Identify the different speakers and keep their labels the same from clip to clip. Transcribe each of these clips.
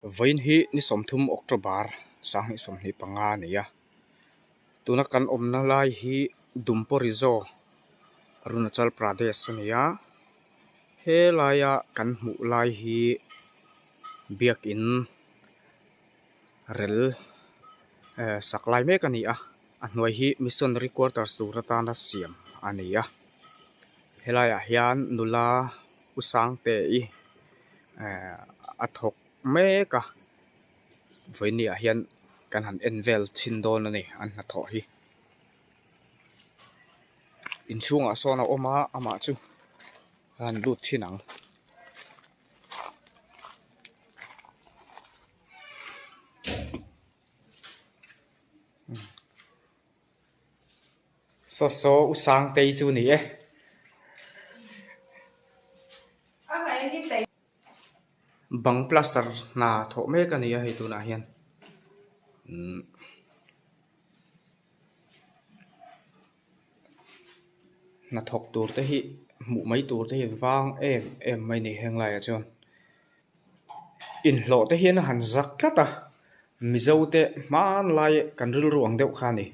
Speaker 1: Vawiin hi ni 30 October 2025 a ni a, tuna kan awmna lai hi Dumporizo Arunachal Pradesh a ni a, helaia kan hmuh lai hi biakin rel eh sak lai mek a ni a, a hnuai hi missionary quarters tur atana siam a ni a, helaiah hian nula u Sangte-i eh a thawk mek a vawiin ah hian kan han en vel chhin dawn a ni an hnathawh hi inchhungah sawn a awm a amah chu a han lut chhin ang. Saw saw u Sangtei chu ni e. Bang plaster hna thawh mek a ni a hei tunah hian umm hnathawk tur te hi hmuh mai tur te hi an vang em em mai a ni heng laiah chuan. Inhlawh te hian a han zak tlat a, Mizo te hmanlai kan rilru ang deuh kha a ni.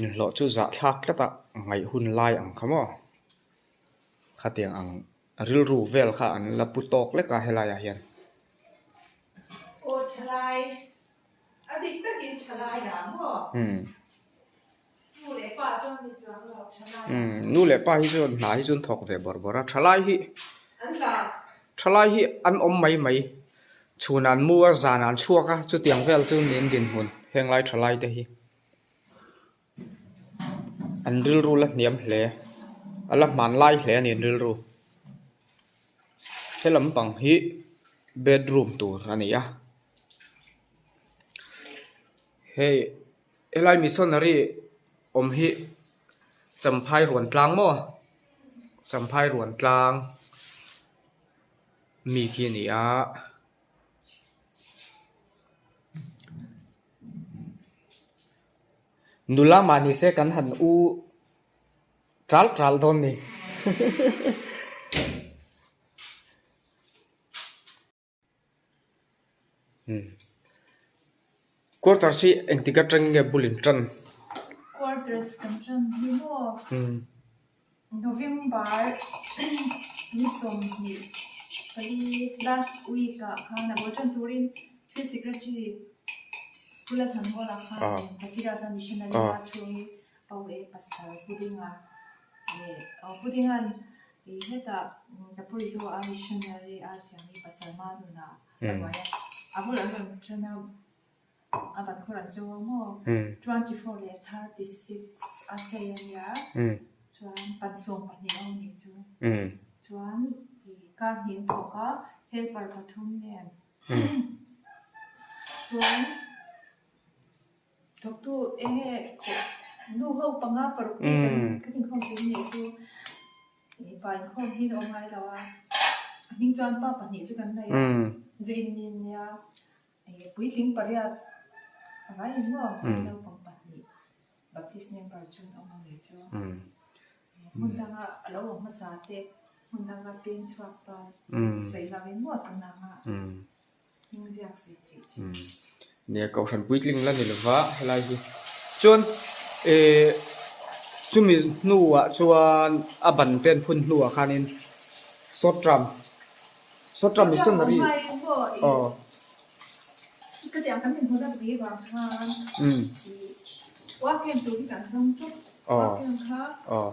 Speaker 1: Inhlawh chu zahthlak tlat a ngaih hun lai ang kha maw? Khatiang ang rilru vel kha an la pu tawk lek a helaiah hian.
Speaker 2: Aw thalai, a dik takin thalai ah maw? Nu leh pa chuan ni chuang lo thalai ah.
Speaker 1: Nu leh pa hi chuan hna hi chu an thawk ve bawrh bawrh a, thalai hi thalai hi an awm mai mai, chhun an mu a zan an chhuak a chutiang vel chu niin dinhmun heng lai thalai te hi an rilru la hniam hle a la hmanlai hle a ni an rilru. He lampang hi bedroom tur a ni a, hei. Helai missionary awm hi Champhai ruan tlang maw Champhai ruan tlang mi khi a ni a. Nula mah ni se kan han u chal chal dawn ni. Quarters hi engtik atang nge bul in tan?
Speaker 2: Quarters kan tan hi maw November ni 24 last week ah khan a bul tan turin Field Secretary Pu Lalthanhawla khan Pasirata Missionary a chhungin Pau e pasal Pu Dinga leh Pu Dinga'n ih hetah ka puri chu a missionary a siam hi pasal hma nunah a buai a, a bulah an rawn ṭan a, a ban khawr an cheu a maw 24 leh 36 a sei a nia chuan 12 a awm nih chu chuan ih kar hnih an thawk a helper pathum nen chuan. Thawktu eng nge khawh nu ho panga paruk te kan kan inkhawm thin nih chu mipa inkhawm hi a awm ngai lo a, a hming chuan pa pahnih chu kan nei a, zu in mi ania ih puitling pariat a vai in maw chuan naupang pahnih baptist member chu an awm a nih chu hmun danga a lo awm hmasa te hmun danga peng chhuak ta sawi lo in maw tunah anga.
Speaker 1: Nia kohhran puitling la ni lova helai hi chuan ehh chumi hnuah chuan a ban te an phun hnuah khanin short term short term missionary aw. Aw aw.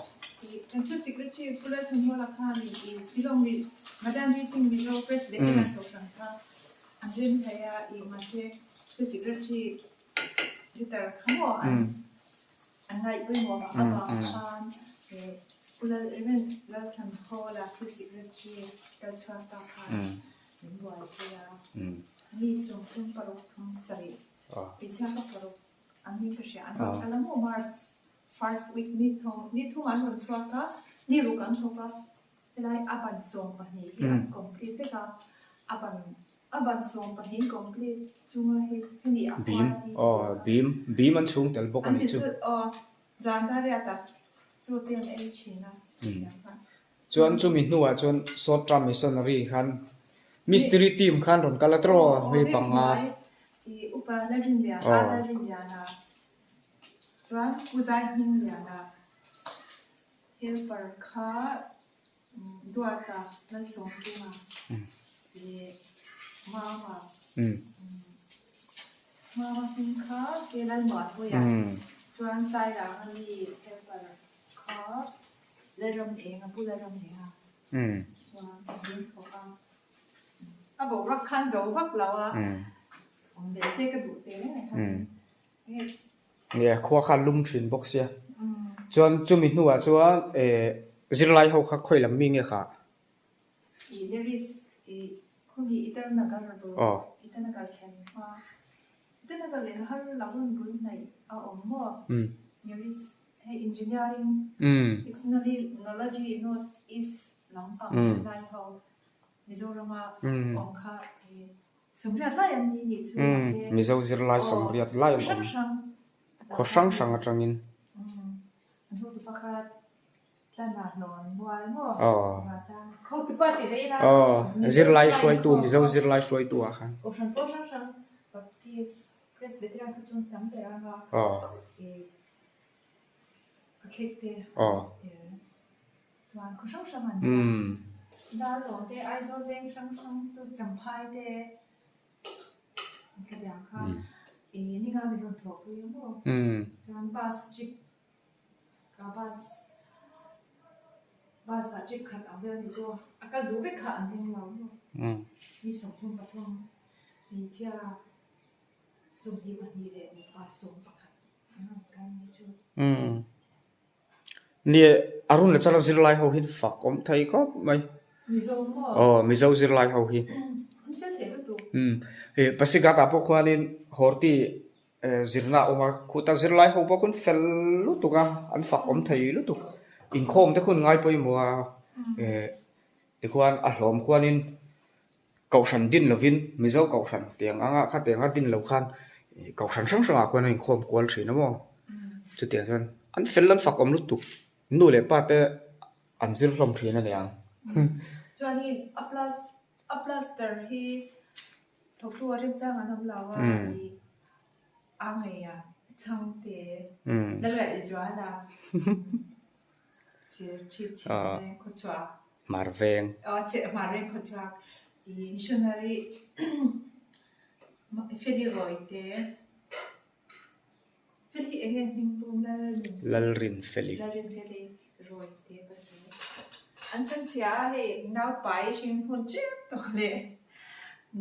Speaker 2: First week ni thum ni thum an rawn chhuak a, ni ruk an thawk a, helai a ban 12 hi an complete vek a, a ban a ban 12 complete chunga hei hemi a
Speaker 1: Beam aw beam beam an chhung tel bawk a nih chu.
Speaker 2: Aw zan dariat a chu te an ei thin a.
Speaker 1: Chuan chumi hnuah chuan short term missionary khan. Mistiri team khan rawn kal a tawh a hei panga. Nia khua kha a lum thin bawk sia chuan chumi hnuah chuan eh zirlai ho kha khawi lam mi nge kha? Aw. Mizo zirlai 80 lai an awm. Khaw hrang hrang atangin. Aw. Zirlai hruaitu Mizo zirlai hruaitu ah khan. Aw. Aw. Umm. Umm. Umm. Umm. Nia Arunachal a zirlai ho hi fak awm thei khawp mai. Aw Mizo zirlai ho hi. Umm ih Pasighat ah pawh khuanin Horti zirna a awm a, khuta zirlai ho pawh khawn fel lutuk a, an fak awm thei lutuk. Inkhawm te khawn ngai pawimawh a, eh tikhuan a hlawm khuanin Kohhran din lovin Mizo Kohhran tiang anga khatiang a din lo khan Kohhran hrang hrangah khuan a inkhawm kual thin a maw? Chutiang chuan an fel an fak awm lutuk nu leh pa te an zir hlawm thin a niang.
Speaker 2: Chuanin a plas a plaster hi thawktu a remchang an awm lo a i a ngei a chhangte Lalraihzuala sir chhit chhit veng khawchhuak.
Speaker 1: Hmar veng.
Speaker 2: Aw cheh hmar veng khawchhuak i missionary Feli Rawite Feli eng nge hming pum Lalrin
Speaker 1: Lalrin Feli
Speaker 2: Lalrin Feli Rawite pasal an chhanchhia a hei naupai hring hun tep tawh leh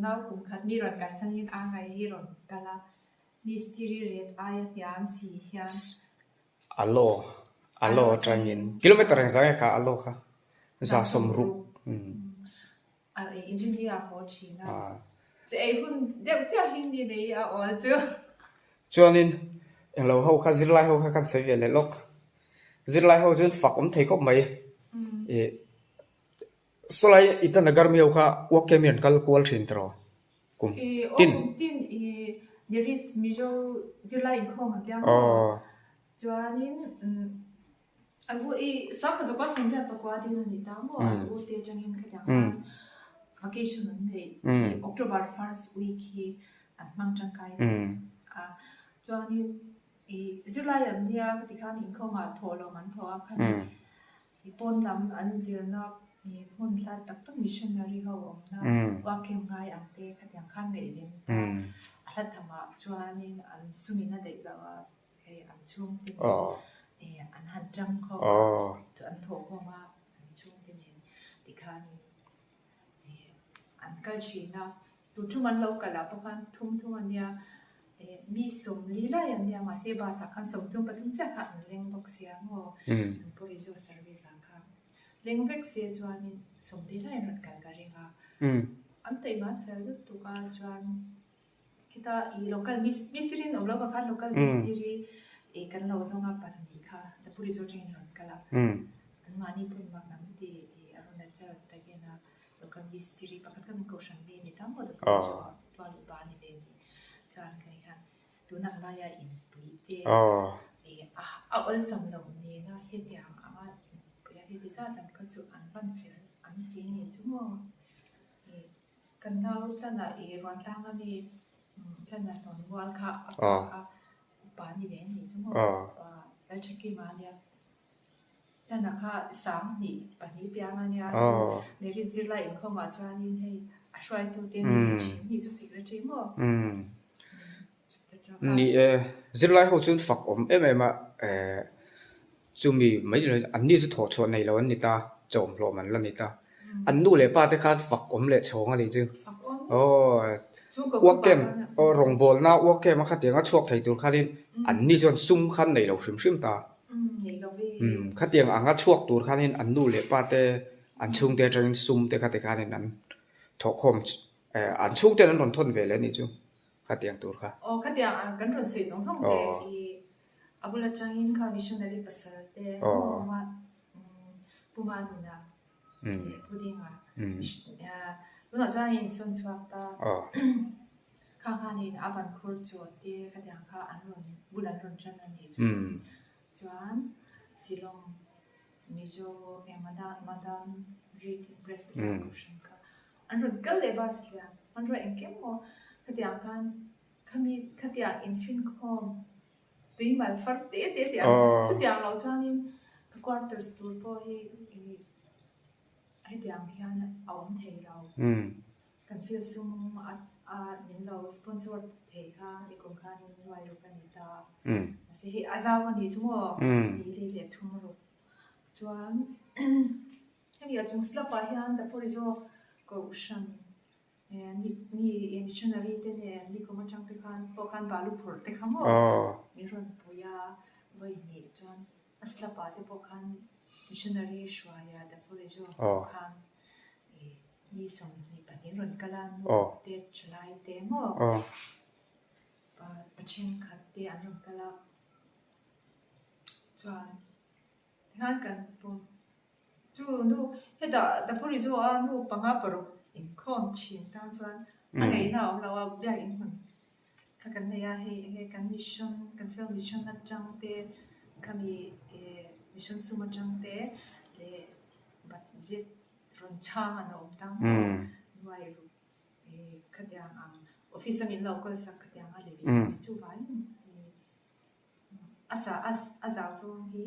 Speaker 2: nau kum khat mi rawn kalsanin a ngai hi rawn kal a mistiri ret aia hniam si hian
Speaker 1: Alo, alo atangin kilometer engzah nge kha alo kha 160. Chuanin englo ho kha zirlai ho kha kan sawi ve leh lawk. Zirlai ho chuan fak awm thei khawp mai. Ih sawlai Itanagar mi ho kha work camp hi an kal kual thin tiraw kum tin. Aw.
Speaker 2: Chuanin an u i Sangha Zakua 84 din a ni ta maw? An u te atangin khatiang khan vacation an nei October first week hi an hmang tangkai a. Chuanin i zirlai an nia khati khan inkhawmah thawhlawm an thawh a khami I pawn lam an zirna hmun hlat tak tak missionary ho awmna uakim ngai ang te khatiang khan ngaihven ta a hla thamah chuanin an sumin a daih loh a, hei an chhungte nen an han tang khawm a, an thawh khawm a an chhungte nen tikhanin an kal thin a. Tun thum an lo kal ah pawh khan thum thum a nia, mi 40 lai an nia mahse bus ah khan 33 chiah kha an leng bawk sia maw an pawh zawh service ah khan leng vek se chuanin 40 lai an rawn kal ka ring a, an taihman fel lutuk a chuan khita ih local mistiri an awm lo vang khan local mistiri ih kan lo zawng a pahnih kha Tapuri zawh atangin an rawn kal a, anmahni pawn mak lam ti ih Arunachal takin a. Local mistiri pakhat kan kohhran mi a ni ta maw doctor chu tual upa a ni ve ni chuan kan khan tun ang laia inpui te a awlsam lo nena hetiang anga inpui a heti zat an kha chu an van fel an ti ni chu maw. Kan nau tlanah i ruantlang a mi tlanah hlawn mual kha a pa kha upa ni ve ni chu maw upa Lalthakima a nia. Tlanah kha 2000 piang a nia chu Mary zirlai inkhawmah chuanin hei a hruaitute ni ve thin ni chu secretary maw.
Speaker 1: Ni e, zirlai ho chuan fak awm em em a, chumi mai ni loin anni chu thawh chhuah nei lo an ni ta, chawm hlawm an la ni ta. An nu leh pa te khan fak awm leh chhawng a nih chu. Aw, uak kem, aw rawngbawlna uak kem a khatiang a chhuak thei tur khanin anni chuan sum khan nei lo hrim hrim ta. Khatiang anga chhuak tur khanin an nu leh pa te an chhungte atangin sum te khati khanin an thawhkhawm, an chhungten an rawn thawn ve leh a nih chu. Khatiang tur kha.
Speaker 2: Aw khatiang ang kan rawn sawi zawng zawng te i a bul atangin kha missionary pasal te Puma Puma nuna leh Pu Dinga tunah chuan a insawn chhuak ta kha khanin a ban khur chaw te khatiang kha an rawn bul an rawn tan a nih chu chuan Shillong Mizo Madam Reading Presbyterian Kohhran kha An rawn kal leh bus lian an rawn engkim maw khatiang khan khami khatiang infinkhawm tui mal far te te tih ang khan chutiang loh chuanin ka quarters tur pawh hi ih hetiang hian a awm thei lo kan field sum a a min lo sponsor thei kha i kum khanin nuai ruk a ni ta mahse hei a zau a nih chu maw tih leh thum ruk chuan. Hemi a chung slab ah hian Daporizo Kohhran mi missionary te nen nikum atang te khan pawh khan balu phurh te kha maw min rawn pui a, vawi hnih chuan a slab ah te pawh khan missionary hruaia Daporizo pawh khan mi 22 rawn kal a, nu te thalai te maw pa thenkhat te an rawn kal a chuan Tikhan kan pawm chu nu hetah Dapuri chu a nu panga paruk inkhawm thin tan chuan a ngaihna a awm lo a biakin hmun kha kan nei a hei enge kan mission kan field mission atang te khami eh mission sum atang te leh budget rawn chhang an awm ta maw nuai ruk eh khatiang ang office a min lo kawl sak khatiang a lei chuvangin A sa a zau zawng hi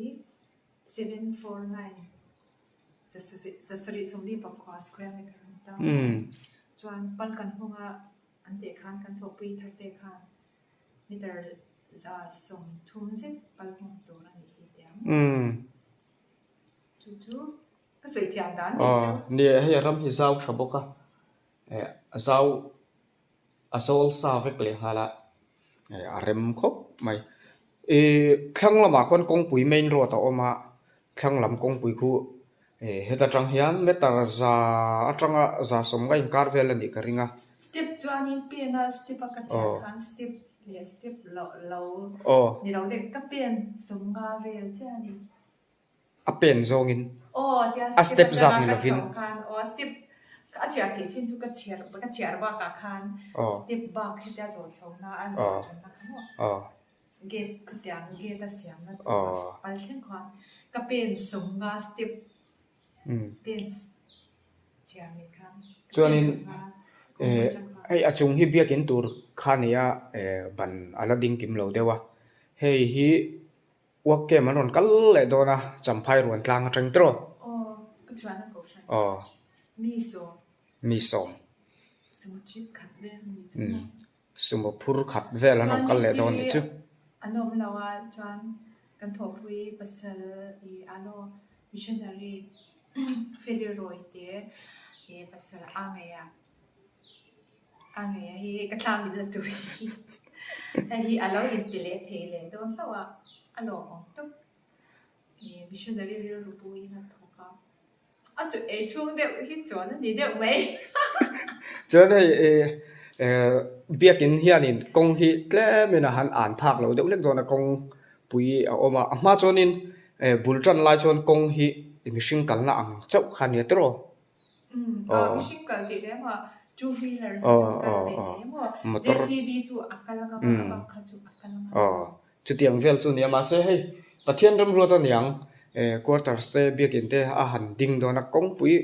Speaker 2: 749 744 square meter a ni ta. Chuan pal kan hmawng a an teh khan kan thawhpui thar te khan meter 30 zet pal hmawng tur a nih hi teh ang. Chu chu ka sawi thiam dan nih chu.
Speaker 1: Ni e, hei ram hi zau tha bawk a, zau A zawl sa vek leh nghal a, a rem khawp mai. Ihh thlang lamah khuan kawngpui main road a awm a, thlang lam kawngpui khu heta tang hian meter za atanga 110 a inkar vel a nih ka ring a.
Speaker 2: Step chuanin pen a step a ka chhiar khan step leh step loh lo ni lo deuh ka pen 50 vel chiah a ni.
Speaker 1: A pen zawngin a step zat ni lovin. Chuanin hei a chung hi biakin tur kha a ni a ban a la ding kim lo deuh a hei hi. Work camp an rawn kal leh dawn a, Champhai ruan tlang atang tawh.
Speaker 2: Aw, ka chuan a kohhran.
Speaker 1: Aw.
Speaker 2: Mi sawm.
Speaker 1: Mi sawm.
Speaker 2: Sumo trip khat vel ni chu maw.
Speaker 1: Sumo phur khat vel an rawn kal leh dawn nih chu.
Speaker 2: An awm lo a, chuan kan thawhpui pasal i alo missionary Feli Roy te pasal a ngei a. A ngei a hi ka thla min la tui hei hi a lo inti leh thei leh dawn hlauh a, a lawmawm tawp. Ih missionary rilru puiin a thawk a, a chu ei chhung deuh hi chuan a ni deuh mai.
Speaker 1: Chuan hei ih biakin hianin kawng hi tlemin a han an phak lo deuh hlek dawn a, kawng pui a awm a, a hma chuanin bul tan lai chuan kawng hi mihring kalna ang chauh kha a nia tiraw.
Speaker 2: Mihring kal tih leh emaw two wheelers chu kal ve thei emaw JCB chu a kal ngam a a bak kha chu a kal ngam lo.
Speaker 1: Chutiang vel chu nia mahse hei Pathian remruat aniang quarters te biakin te a han ding dawn a kawngpui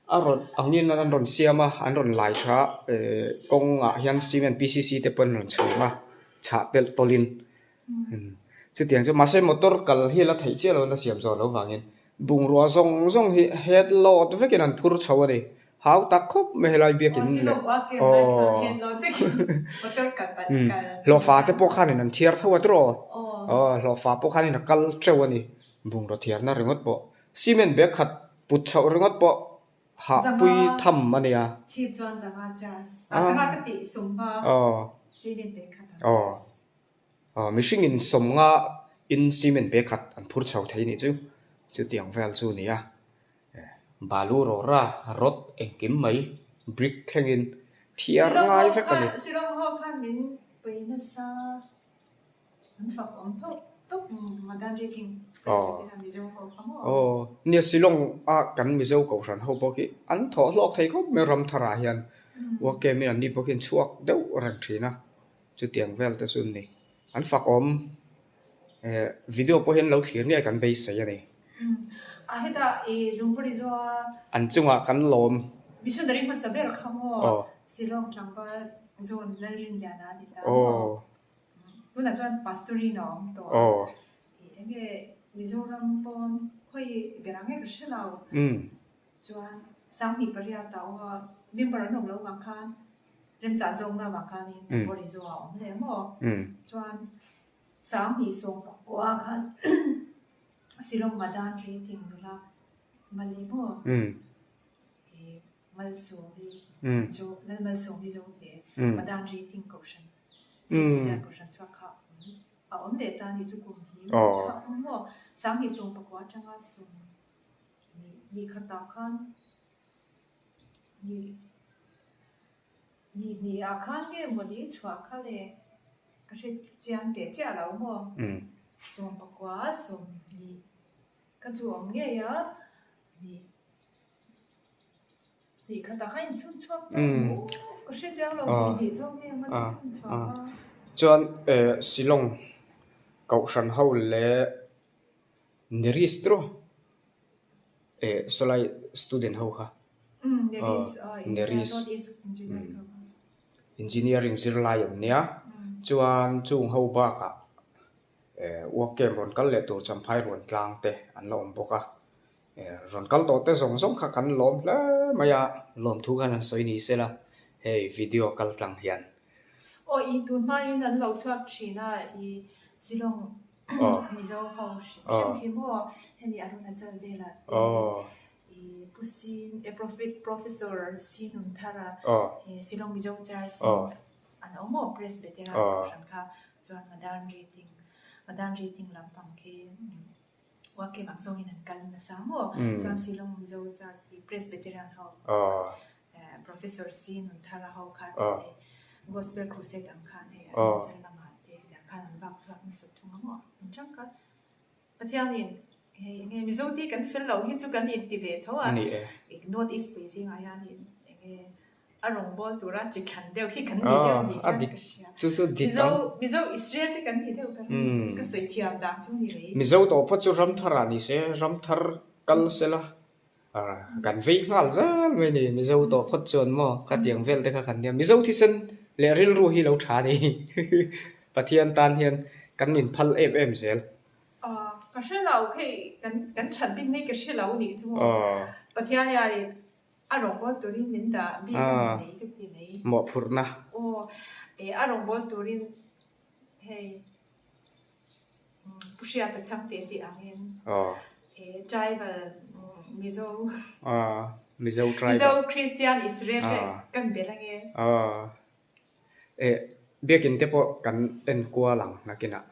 Speaker 1: A rawn angin an rawn siam a, an rawn lai tha a eh kawngah hian cement P C C te pawh an rawn chhum a chhah telh tawlhin chutiang chu mahse motor kal hi a la theih chiah lo a siam zawh loh vangin bungrua zawng zawng hi head load vekin an phur chho a ni hau tak khawp mai helai biakin leh aww hlawhfa te pawh khanin an thiar tho a tiraw aw hlawhfa pawh khanin a kal teuh a ni bungraw thiarna ringawt pawh cement bag khat Put chhoh ringawt pawh hahpui tham a nia.
Speaker 2: Chhip chuan zanga charge. A zanga ka tih sawmnga cement bag khat an charge.
Speaker 1: Aw mihringin sawmnga in cement bag khat an phur chho thei nih chu. Chutiang vel chu a nia. Balu rawra rod engkim mai brick thlengin thiar ngai vek a ni.
Speaker 2: Silawng ho khan min pui nasa. An fak awm tawp tawp Madan Rating President a Mizo ho kha maw?
Speaker 1: Aw, nia Shillong a kan Mizo Kohhran ho pawh khi an thawh hlawk thei khawp mai ram thar ah hian work camp in an ni pawh khi an chhuak deuh reng thin a, chutiang vel te chu an ni. An fak awm eh video pawh hian lo thlir ngei kan beisei a ni.
Speaker 2: A hetah i Lungpuri zawa
Speaker 1: An chungah kan lawm.
Speaker 2: Missionary hmasa ber kha maw Shillong tlangval zawn Lalrinliana a ni ta maw? Tunah chuan Pastor in a awm tawh a, eng nge Mizoram pawn khawi ber ang nge ka hre lo, chuan Sanghnih pariat a awm a, member an awm loh vang khan remchah zawkna vang khanin Bawri zawh a awm leh maw? Chuan Sanghnih sawm pakua khan Shillong Madan Rating nula Mali maw? Malsawmi chu Lal Malsawmi zawngte Madan Rating Kohhran Presbyterian Kohhran chhuak kha a awm leh ta a ni chu kum hnih kha awm maw? 2019 atanga 20 khatah khan ni ni hnihah khan nge mawni chhuah kha le ka hre chiang teh chiah lo maw? 19 20 kha chu awm ngei a ni. Tih kha tak a insum chhuak tawh maw? Ka hre chiang lo tih hnih zawk nge a insum chhuak a.
Speaker 1: Chuan Shillong Kohhran ho leh Neris tiraw sawlai student ho kha.
Speaker 2: Neris
Speaker 1: Engineering zirlai an nia. Chuan chung ho bakah work camp rawn kal leh tur Champhai ruan tlang te an la awm bawk a. Rawn kal tawh te zawng zawng kha kan lawm hle mai a, lawmthu khan an sawi ni sela hei video kal tlang hian.
Speaker 2: Aw i tun hmain an lo chhuak thin a, i Shillong Mizo ho hrim hrim khi maw hemi Arunachal velah te i Pu Sin e Professor Sinun Thara Shillong Mizo Church an awm maw Presbyterian kohhran kha chuan Madan Rating Madan Rating lampang khi Uakem ang zawngin an kal nasa maw? Chuan Shillong Mizo Church hi Presbyterian ho Professor C Nunthara ho khan hei Gospel Crusade ang khan hei Arunachal lamah te tiang khan an vak chhuak nasa thung a maw? An tangka Pathianin hei enge Mizo te kan fel loh hi chu kan inti ve tho a, North East pui zingah hianin enge A rawngbâwl tura chi thlan deuh hi kan ni deuh ni hian ka hria.
Speaker 1: Chu chu dik ang.
Speaker 2: Mizo, Mizo Israel te kan ni deuh ka ring chu ka sawi thiam dan chu ni lei.
Speaker 1: Mizo tawh phawt chu ramthar ah ni se, ramthar kal se la kan vei nghal zel mai ni. Mizo tawh phawt chuan maw khatiang vel te kha kan nia. Mizo thisen leh rilru hi lo tha ni. Pathian tan hian kan inphal em em zel.
Speaker 2: Ka hre lo, hei kan kan that bik mai ka hre lo nih chu maw. Pathian hianin A rawngbâwl turin min dah bik a ni mai ka ti mai.
Speaker 1: Mawhphurhna.
Speaker 2: Aw, eh a rawngbâwl turin hei Pu Hriata Chhangte tih angin eh tribal Mizo
Speaker 1: Mizo tribal
Speaker 2: Mizo Christian Israel te kan bel ange.
Speaker 1: Eh biakin te pawh kan en kual ang nakinah.